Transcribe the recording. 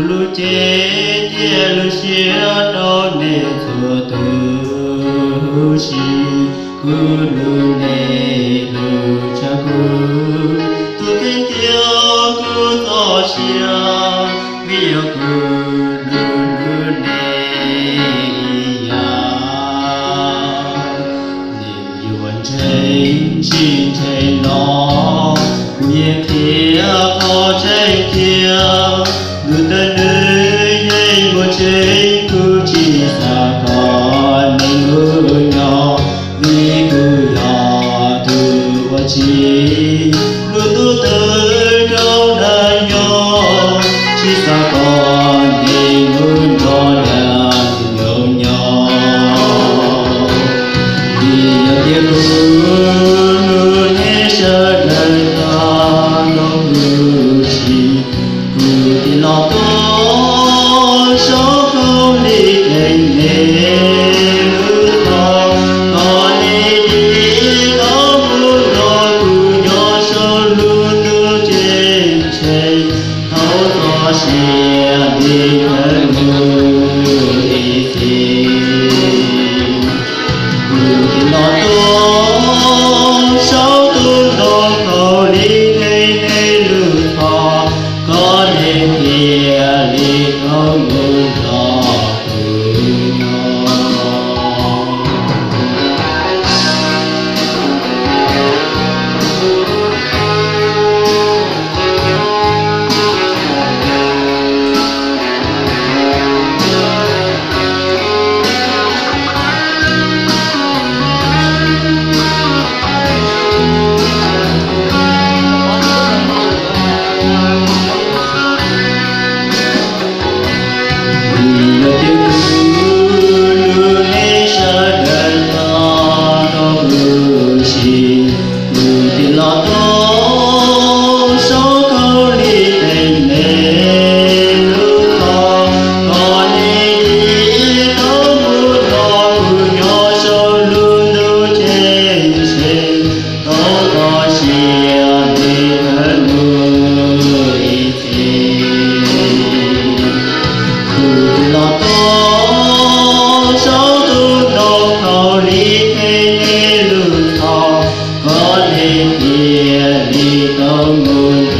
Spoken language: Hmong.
lub cev thiab lub siab rau nej txhua tus, huv si kuv hlub nej hlub tshaj kuv tus kheej thiab kuv txoj sia, vim yog kuv hlub hlub nej ib yam. Nej yuav ntseeg tsis ntseeg los kuv yeej qhia qhov tseeb thiab, ntuj tawm nws yeej muaj tseeb, kuv tsis xav kom nej mus nyob, vim kuv yog tus uas tsim lub ntuj twb rau dag nyob, tsis xav kom nej mus nrog dag tus nyuam nyob. Vim yog tias kuv hlub nej sawv daws tag nrho huv si, kuv thiaj los tuaj sau hauj lwm ceev nej lub zog, kom nej dim tau mus nrog kuv nyob saum lub ntuj ceeb tsheej, thaum txoj sia li khawb mus ib txhis. Kuv thiaj los tuaj sau tus ntoo khaus li theej nej lub zog, kom nej thiaj li tau mus nrog kuv nyob. Vim yog tias kuv hlub nej sawv daws tag nrho huv si, kuv thiaj los tuaj sau hauj lwm ceev nej lub zog, kom nej dim tau mus nrog kuv nyob saum lub ntuj ceeb tsheej, thaum txoj sia li khawb mus ib txhis. Kuv thiaj los tuaj sau tus ntoo khaus li theej nej lub zog, kom nej thiaj li tau mus